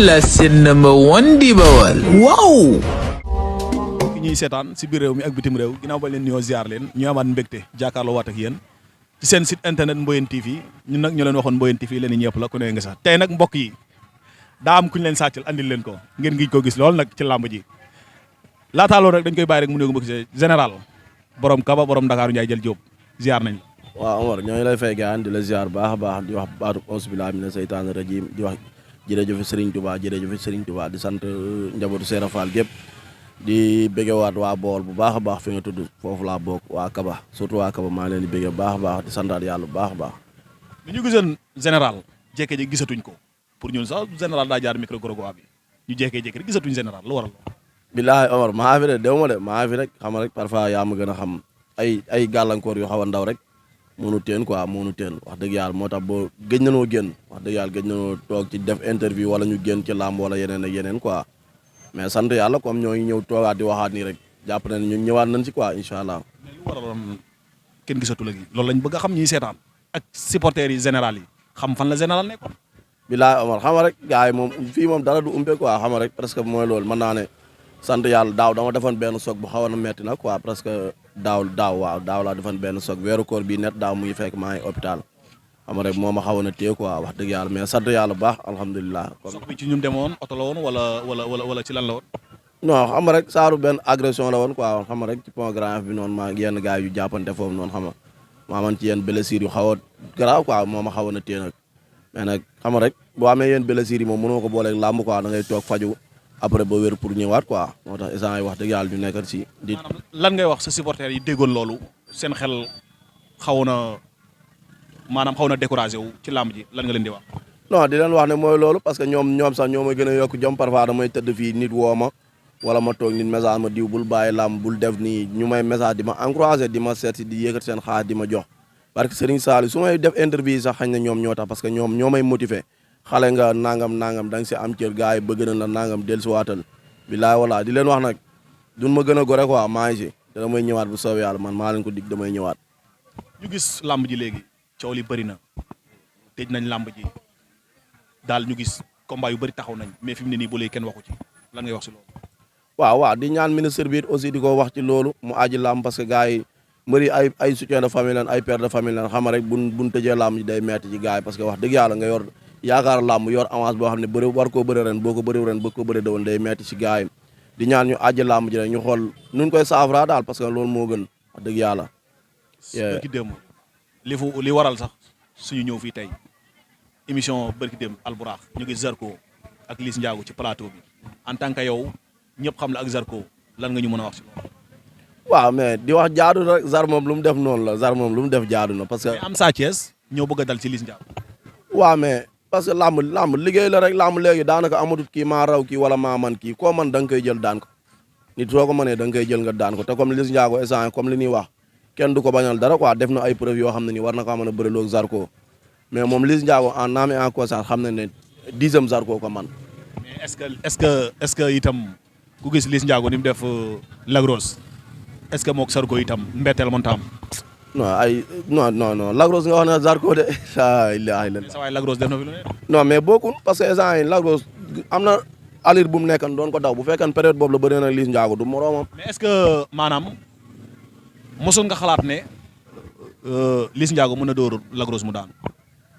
la seen number one di Bawal waaw. ki ñuy seetaan si biir réew mi ak bitim réew ginnaaw ba leen nuyoo ziar leen ñu amaat mbégte jàkkaarloo waat ak yéen ci seen site internet Mboyeen TV ñun nag ñu leen waxoon Mboyeen TV leen ñëpp la ku ne nga sax tey nag mbokk yi daa am ku ñu leen sàccal andil leen ko ngeen ngi ko gis lool nag ci làmb ji laataa loolu rek dañ koy bàyyi rek mu ne ko mbokk général borom Kaba borom Dakar Ndiaye jël Diop ziar nañ la. waaw Omar ñoo ngi lay fay gaan di la ziar baax a baax di wax baatu auzu billaahi mina seytaani rajiim di wax jërëjëf Serigne Touba jërëjëf Serigne Touba di sant njabootu Seera Fall gépp di bëggewaat waa Bawol bu baax a baax fi nga tudd foofu laa bokk waa Kaba surtout waa Kaba maa leen di bëgge baax a baax di santaat yàlla bu baax a baax. ni ñu gisoon général jékkee-jékki gisatuñ ko pour ñun sax général daa jaar micro gorogoa bi ñu jékkee-jékki rek gisatuñ général lu waral. billaahi Omar maa fi de dew ma de maa fi rek xam rek parfois yaa ma gën a xam ay gàllankoor yu xaw a ndaw rek mënu teen quoi mënu teen wax dëgg yàlla moo tax boo gëj nanoo génn wax dëgg yàlla gëj nanoo toog ci def interview wala ñu génn ci làmb wala yeneen ak yeneen quoi mais sant yàlla comme ñoo ngi ñëw toogaat di waxaat nii rek jàpp na ne ñun ñëwaat nañ ci quoi incha allah. mais lu waraloon kenn gisatu la gi loolu lañ bëgg a xam ñiy seetaan ak supporters yi général yi xam fan la général nekkoon. bilaay Omar xam rek gars yi moom fii moom dara du umpe quoi xam rek presque mooy loolu mën naa ne sant yàlla daaw dama defoon benn soog bu xawoon a metti nag quoi presque daaw laa defoon benn soog weeru koor bii net daaw mu ngi fekk maa ngi hôpital xam rek moo ma xawoon a téye quoi wax dëgg yàlla mais sant yàlla bu baax alhamdulilah. soog bi ci ñum demoon oto la woon wala ci lan la woon. non xam rek saaru benn agression la woon quoi xam rek ci pont Grand F bi noonu maa yenn gars yu jàppante foofu noonu xam nga maa man ci yenn blessures yu xaw a garaaw quoi moo ma xawoon a téye nag mais nag xam rek boo amee yenn blessures yi moom mënoo ko booleeg làmb quoi da ngay toog faju après ba wér pour ñëwaat quoi moo tax instant yi wax dëgg yàlla ñu nekkat si di lan ngay wax sa supporters yi déggoon loolu seen xel xaw na découragé wu ci làmb ji lan nga leen di wax. non di leen wax ne mooy loolu parce que ñoom sax ñoo may gën a yokk jom parfois damay tëdd fii nit woo ma wala ma toog nit message ma diw bul bàyyi làmb bul def nii ñu may message di ma encouragé di ma seet si di yëkkat seen xaalis di ma jox parce que Serigne Saliou su may def interview sax xañ na ñoom ñoo tax parce que ñoo may motiver xale nga nangam da nga si am cër gars yi bëgg na la nangam dellusiwaatal bilaay wala di leen wax nag duñ ma gën a gore quoi maa ngi si te damay ñëwaat bu soobee yàlla man maa leen ko dig damay ñëwaat. ñu gis làmb ji léegi coow li bëri na tëj nañ làmb ji daal ñu gis combat yu bëri taxaw nañ mais fi mu ne nii ba léegi kenn waxu ci lan ngay wax si loolu. waaw di ñaan ministre bi aussi di ko wax ci loolu mu aji làmb parce que gars yi mbëri ay soutien de famille lan ay père de famille lan xam rek buñ tëjee làmb ji day metti ci gars yi parce que wax dëgg yàlla nga yor yaakaar làmb yor avance boo xam ne bëri war koo bëri ren boo ko bëri ren boo ko bëri déwén day metti ci gars yi di ñaan ñu aji làmb ji rek ñu xool nuñ koy saafara daal parce que loolu moo gën wax dëgg yàlla. bërki démb li waral sax suñu ñëw fii tey émission bërki démb Alburax ñu ngi Zarko ak Liss Ndiago ci plateau bi en tant que yow ñëpp xam la ak Zarko lan nga ñu mën a wax si loolu. waaw mais di wax jaadu na rek Zar moom lu mu def noonu la Zar moom lu mu def jaadu na parce que. mais am Sa Thiès ñëw bëgg a dal ci Liss Ndiago. waaw mais parce que làmb liggéey la rek làmb léegi daanaka amatut kii maa raw kii wala maa man kii koo man da nga koy jël daan ko nit soo ko mënee da nga koy jël nga daan ko te comme Liss Ndiago instant comme li ñuy wax kenn du ko bañal dara quoi def na ay preuve yoo xam ne ni war na ko mën a bëri loog Zarko mais moom Liss Ndiago en âme et en conscience xam na ne 10e Zarko ko man. mais est-ce que itam ku gis Liss Ndiago ni mu def Lagros est-ce que moog Zarko itam mbetteel mënta am. non Lagros nga wax ne Zarko de saa ilaha illallah. sa waay Lagros def na fi lu ne. non mais bokkul parce que instant yi Lagros am na alir bu mu nekkan doon ko daw bu fekkee période boobu la bëri na Liss Ndiago du moroomam. mais est-ce que maanaam mosoon nga xalaat ne Liss Ndiago mën na dóor Lagros mu daan.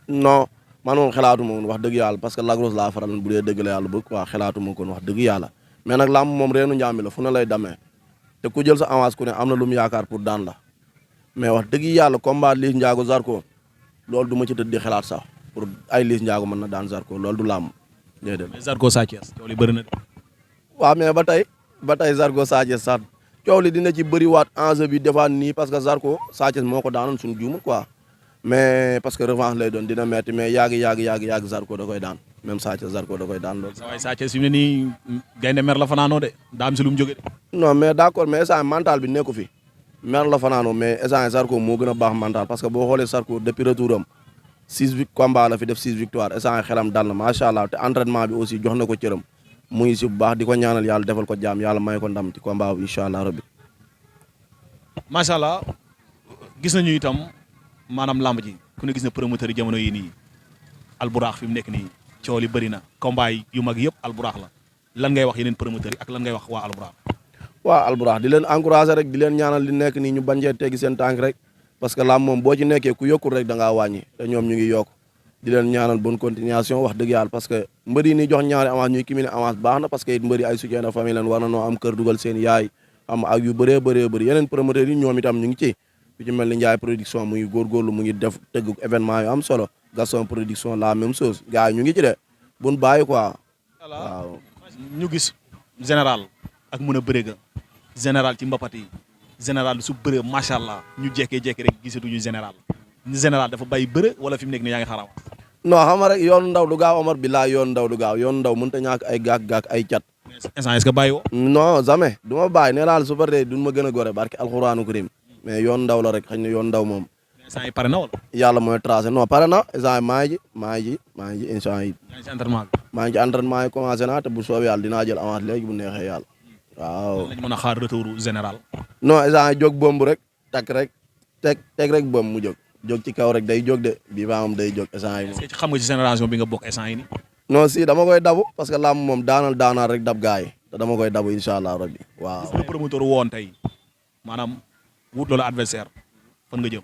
non man moom xalaatu ma woon wax dëgg yàlla parce que Lagros laa faral bu dee dëgg la yàlla bëgg waa xalaatu ma kon wax dëgg yàlla mais nag làmb moom reenu njaambi la fu ne lay demee te ku jël sa avance ku ne am na lu mu yaakaar pour daan la mais wax dëgg yàlla combat Liss Ndiago Zarko loolu du ma ci tëdd di xalaat sax pour ay Liss Ndiago mën na daan Zarko loolu du làmb déedéet. mais Zarko Sa Thiès coow li bëri na de. waaw mais ba tey Zarko Sa Thiès sax coow li dina ci bëriwaat enjeu bi defaat nii parce que Zarko Sa Thiès moo ko daanoon suñu juumul quoi mais parce que revanche lay doon dina metti mais yàgg Zarko da koy daan même Sa Thiès Zarko da koy daan loolu. sa waay Sa Thiès fi mu ne nii gaynde mer la fanaanoo de daa am si lu mu jóge de. non mais d'accord mais instant mental bi nekku fi mer la fanaanoo mais instant Zarko moo gën a baax mental parce que boo xoolee Zarko depuis retour am 6 combats la fi def 6 victoires instant xelam dal na macha allah te entraînement bi aussi jox na ko cëram mu ngi si bu baax di ko ñaanal yàlla defal ko jaam yàlla may ko ndam ci combat bi incha allah rabbi. macha allah gis nañu itam maanaam lamb ji ku ne gis na promoteur yi jamono yi nii Alburax fi mu nekk nii coow li bëri na combat yu mag yëpp Albourakh la lan ngay wax yeneen promoteurs yi ak lan ngay wax waa Albourakh. waaw Albourakh di leen encouragé rek di leen ñaanal li nekk nii ñu bañ cee teggi seen tànk rek parce que lamb moom boo ci nekkee ku yokkul rek da ngaa wàññi te ñoom ñu ngi yokk di leen ñaanal bonne continuation wax dëgg yàlla parce que mbëri ni jox ñaari avance ñuy cumuler avance baax na parce que it mbëri ay soutien de famille leen war na noo am kër dugal seen yaay am ak yu bëree yeneen promoteurs yi ñoom itam ñu ngi ci ku ci mel ni Ndiaye production mu ngi góorgóorlu mu ngi def tëgg événement yu am solo Gaston production la même chose gars yi ñu ngi ci de buñ bàyyi quoi waaw ñu gis général ak mën a bëre ga général ci mbapat yi général su bëre macha allah ñu jekkee-jekki rek gisatuñu général dafa bàyyi bëre wala fi mu nekk ni yaa ngi xaraam. non xam nga rek yoonu ndaw du gaaw Omar billaay yoonu ndaw du gaaw yoonu ndaw mënut a ñàkk ay gaak ay cat. instant est-ce que bàyyi woo. non jamais du ma bàyyi nee naa la su paree duñ ma gën a gore barke alxuraanu karim mais yoonu ndaw la rek xëy na yoonu ndaw moom. instant yi pare na wala. yàlla mooy tracé non pare na instant yi maa ngi instant yi. yaa ngi ci entraînement bi. maa ngi ci entraînement yi commencé naa te bu soobee yàlla dinaa jël avance léegi bu neexee yàlla waaw. lañ mën a xaar retour général. non instant yi jóg bomb rek takk rek teg rek bomb mu jóg ci kaw rek day jóg de bii baa moom day jóg instant yi moom. est-ce que xam nga ci génération bi nga bokk instant yi nii. non si dama koy dabu parce que làmb moom daanal rek dab gaay te dama koy dabu incha allah rabbi waaw. gis nga promoteur woon tey maanaam wut loolu adversaire fan nga jëm.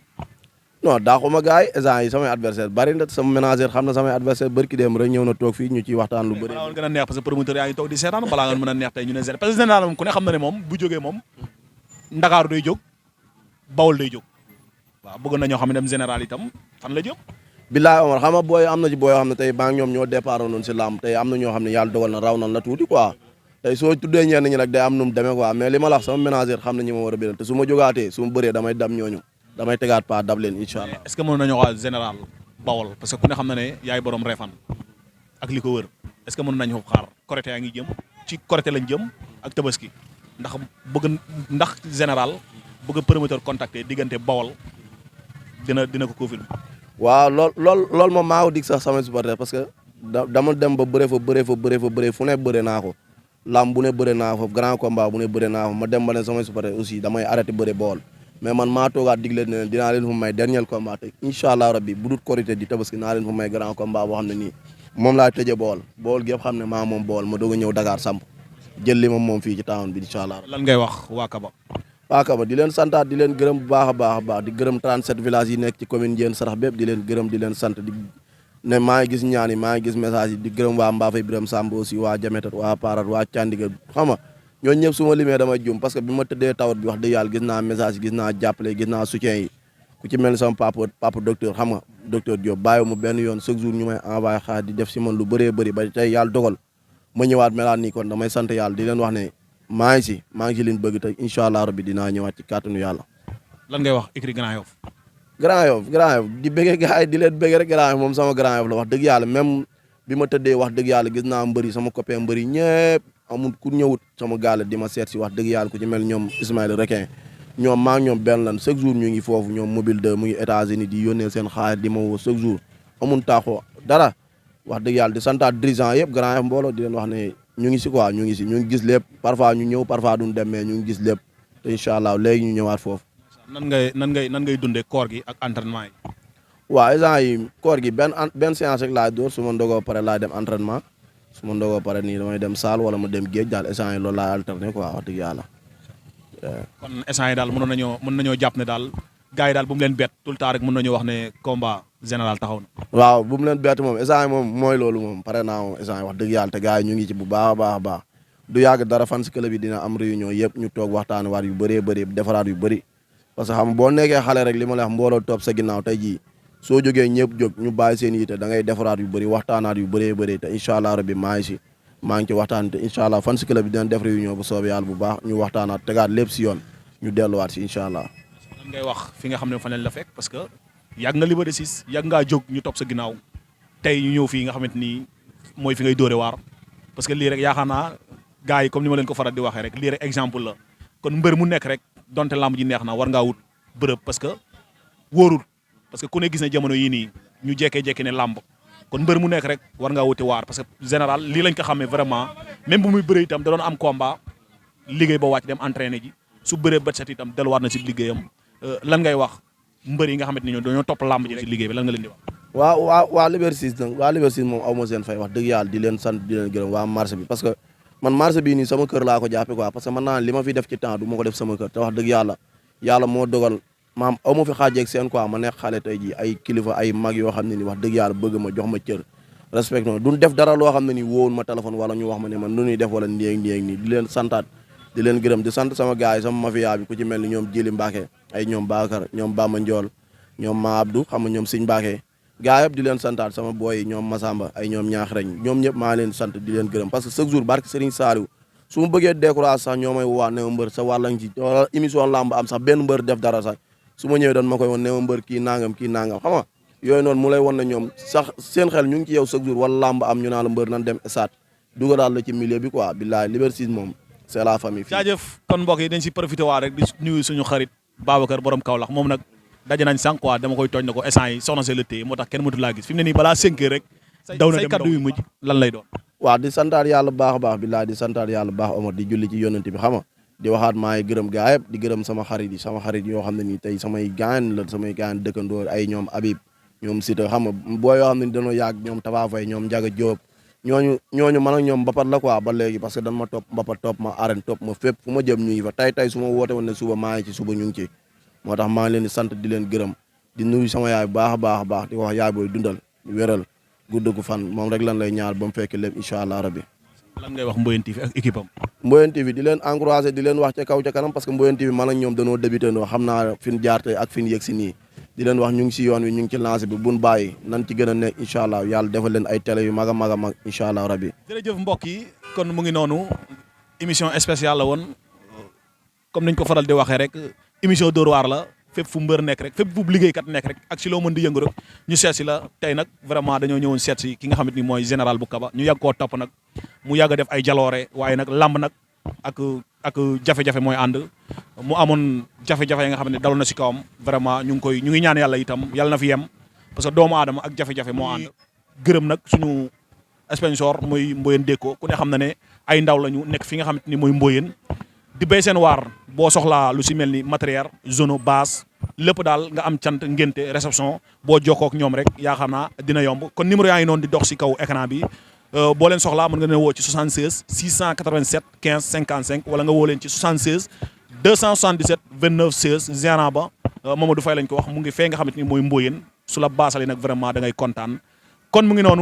non daaxuma gaay instant yi samay adversaire bari na sama ménagère xam na samay adversaire barki dem rek ñëw na toog fii ñu ciy waxtaan lu bëri. balaa woon gën a neex parce que promoteur yaa ngi toog di seetaan balaa nga mën a neex tey ñu ne général parce que général moom ku ne xam na ne moom bu jógee moom Ndakaaru day jóg Bawol day jóg waaw bëgg na ñoo xam ne dem général itam fan la jëm. billaay Omar xam nga booy am na ci booy yoo xam ne tey baa ñoom ñoo départ noonu si làmb tey am na ñoo xam ne yàlla dogal na raw nan la tuuti quoi tey soo tuddee ñenn ñi nag day am nu mu demee quoi mais li ma la wax sama ménagère xam na ñi ma war a biral te su ma jógaatee su ma bëree damay dab ñooñu damay tegaat pas dab leen incha allah. est-ce que mën nañu wax général Bawol parce que ku ne xam na ne yaay borom Refane ak li ko wër est-ce que mën nañu xaar Korité yaa ngi jëm ci Korité lañ jëm ak Tabaski ndax général bëgg promoteur contacter diggante Bawol dina ko confirmer. waaw lool moom maa ko dig sax samay supporter parce que dama dem ba bëree fu ne bëre naa ko lamb bu ne bëre naa ko grand combat bu ne bëre naa ko ma dem ba ne samay supporter aussi damay arrêté bëre Bawol mais man maa toogaat dig leen ne dinaa leen fu may dernier combat te incha allah rabbi bu dul Korité di Tabaski naa leen fu may grand combat boo xam ne nii moom laa tëjee Bawol gépp xam ne maa moom Bawol ma doog a ñëw Dakar samp jël li moom fii ci town bi incha allah. lan ngay wax waa Kaba. waa Kaba di leen santaat di leen gërëm bu baax a baax di gërëm 37 villages yi nekk ci commune Ndiène Sarax bépp di leen gërëm di leen sant di ne maa ngi gis ñaan yi maa ngi gis message yi di gërëm waa Mbafay Birame Samb aussi waa Jametat waa Parat waa Candiga xam nga ñooñu ñëpp su ma limee damay jum parce que bi ma tëddee tawat bi wax dëgg yàlla gis naa message yi gis naa jàppale gis naa soutien yi ku ci mel ni sama papa docteur xam nga docteur Diop bàyyi mu benn yoon chaque jour ñu may envoyé xaalis di def si man lu bëree bëri ba tey yàlla dogal ma ñëwaat melaat nii kon damay sant yàlla di leen wax ne maa ngi ci liñ bëgg te incha allah rabbi dinaa ñëwaat ci kàttanu yàlla. lan ngay wax écurie Grand Yoff. Grand Yoff di bëggee gars yi di leen bëggee rek Grand Yoff moom sama Grand Yoff la wax dëgg yàlla même bi ma tëddee wax dëgg yàlla gis naa mbëri sama copain mbëri ñëpp amul ku ñëwut sama gaale di ma seet si wax dëgg yàlla ku ci mel ñoom Ismaïla Requin ñoom maa ngi ñoom benn lan chaque jour ñu ngi foofu ñoom mobile 2 mu ngi États-Unis di yónnee seen xaalis di ma woo chaque jour amul taaxoo dara wax dëgg yàlla di santaat dirigeant yëpp Grand Yoff mbooloo di leen wax ne ñu ngi si quoi ñu ngi gis lépp parfois ñu ñëw parfois duñ dem mais ñu ngi gis lépp te incha allah léegi ñu ñëwaat foofu. nan ngay dundee koor gi ak entraînement yi. waaw instant yi koor gi benn séance rek laay door su ma ndogoo pare laay dem entraînement su ma ndogoo pare nii damay dem salle wala ma dem géej daal instant yi loolu laay alterner quoi wax dëgg yàlla. kon instant yi daal mën nañoo jàpp ne daal gars yi daal bu mu leen bett tout le temps rek mën nañoo wax ne combat général taxaw na. waaw bu mu leen bett moom instant yi moom mooy loolu moom pare naa moom instant yi wax dëgg yàlla te gars yi ñu ngi ci bu baax a baax du yàgg dara fan si club bi dina am réunion yëpp ñu toog waxtaan waat yu bëree bëri defaraat yu bëri parce que xam boo nekkee xale rek li ma la wax mbooloo topp sa ginnaaw tey jii soo jógee ñëpp jóg ñu bàyyi seen yite da ngay defaraat yu bëri waxtaanaat yu bëree bëri te incha allah rabbi maa ngi ci waxtaan te incha allah fan si club bi dina def réunion bu soobee yàlla bu baax ñu waxtaanaat tegaat lépp si yoon ñu delluwaat si incha allah. lan ngay wax fi nga xam ne fa lañ la fekk parce que yàgg nga Liberté 6 yàgg ngaa jóg ñu topp sa ginnaaw tey ñu ñëw fii nga xamante ni mooy fi ngay dóore waar parce que lii rek yaakaar naa gars yi comme ni ma leen ko faral di waxee rek lii rek exemple la kon mbër mu nekk rek donte lamb ji neex na war ngaa wut bërëb parce que wóorul parce que ku ne gis ne jamono yii nii ñu jekkee-jekki ne lamb kon mbër mu nekk rek war ngaa wuti waar parce que général lii lañ ko xamee vraiment même bu muy bëree itam da doon am combat liggéey ba wàcc dem entraîné ji su bëree bët set itam delluwaat na si liggéeyam lan ngay wax mbër yi nga xamante ni ñoo dañoo topp lamb ji rek si liggéey bi lan nga leen di wax. waa Liberté 6 nag waa Liberté 6 moom aw ma seen fay wax dëgg yàlla di leen sant di leen gërëm waa marché bi parce que man marché bii nii sama kër laa ko jàppe quoi parce que man naa li ma fi def ci temps du ma ko def sama kër te wax dëgg yàlla moo dogal maam aw ma fi xaajeeg seen quoi ma nekk xale tey ji ay kilifa ay mag yoo xam ne ni wax dëgg yàlla bëgg ma jox ma cër respect noonu duñ def dara loo xam ne ni wóowun ma téléphone wala ñu wax ma ne man nu ñuy def wala nii nii di leen santaat di leen gërëm di sant sama gars yi sama mafia bi ku ci mel ni ñoom Jili Mbacke ay ñoom Bakar ñoom Bamba Ndiol ñoom Ma Abdou xam nga ñoom Siñ Mbacke gars yëpp di leen santaat sama boy yi ñoom Masamba ay ñoom ñaax reñ ñoom ñëpp maa leen sant di leen gërëm parce que chaque jour barke Serigne Saliou su ma bëggee décourage sax ñoo may waa ne ma mbër sa wàllañ ci wala émission lamb am sax benn mbër def dara sax su ma ñëwee doon ma koy woon ne ma mbër kii nangam xam nga yooyu noonu mu lay won na ñoom sax seen xel ñu ngi ci yow chaque jour wala lamb am ñu naa la mbër nan dem esat duga daal la ci milieu bi quoi billahi Liberté 6 moom c'est la famille jaajëf kon mbokk yi dañ si profité waa rek di nuyu suñu xarit Babacar borom Kaolack moom nag daje nañ sànq quoi dama koy tooñ na ko instant yi soxna see la téye moo tax kenn mënatu laa gis fi mu ne nii balaa 5 heures rek daw na say kaddu yu mujj lan lay doon waaw di santaat yàlla baax a baax billahi di santaat yàlla baax Omar di julli ci yonent bi xam nga di waxaat maa ngi gërëm gaa yëpp di gërëm sama xarit yoo xam ne nii tey samay gaan la samay gaan dëkkandoo ay ñoom Habib ñoom Sita xam nga boo yoo xam ne ni dañoo yàgg ñoom Tafa Faye ñoom Ndiaga Diop ñooñu man ak ñoom mbapat la quoi ba léegi parce que dan ma topp mbapat topp ma arène topp ma fépp fu ma jëm ñu ngi fa tey su ma woote woon ne suba maa ngi ci suba ñu ngi ci moo tax maa ngi leen di sant di leen gërëm di nuyu sama yaay baax a baax di wax yaay booy dundal wéral gudd gu fan moom rek lan lay ñaar ba mu fekk lépp incha allah rabbi lan ngay wax Mboyeen TV ak équipe am Mboyeen TV di leen encouragé di leen wax ca kaw ca kanam parce que Mboyeen TV man ak ñoom dañoo débuté noo xam naa fi ñu jaar tey ak fi ñu yegg si nii di leen wax ñu ngi si yoon wi ñu ngi ci lancé bi buñ bàyyi nan ci gën a nekk incha allah yàlla defal leen ay télé yu mag a mag a mag incha allah rabbi jërëjëf mbokk yi kon mu ngi noonu émission spéciale la woon comme niñ ko faral di waxee rek émission Dóor waar la fépp fu mbër nekk rek fépp fu liggéeykat nekk rek ak si loo mën di yëngu rek ñu seet si la tey nag vraiment dañoo ñëwoon seet si ki nga xamante ni mooy général bu Kaba ñu yàgg koo topp nag mu yàgg a def ay jaloore waaye nag lamb nag ak jafe-jafe mooy ànd mu amoon jafe-jafe yi nga xam ne daloon na si kawam vraiment ñu ngi ñaan yàlla itam yàlla na fi yem parce que doomu aadama ak jafe-jafe moo ànd gërëm nag suñu sponsor muy Mboyeen Déco ku ne xam na ne ay ndaw lañu nekk fi nga xamante ni mooy Mboyeen di béy seen waar boo soxlaa lu si mel ni matériel zone base lépp daal nga am cant ngénte réception boo jokkoo ak ñoom rek yaakaar naa dina yomb kon numéro yaa ngi noonu di dox si kaw écran bi boo leen soxlaa mën nga leen woo ci 76 687 15 55 wala nga woo leen ci 76 277 29 16 gérant ba Mamadou Faye lañ ko wax mu ngi fee nga xamante ni mooy Mboyeen su la baasale nag vraiment da ngay kontaan kon mu ngi noonu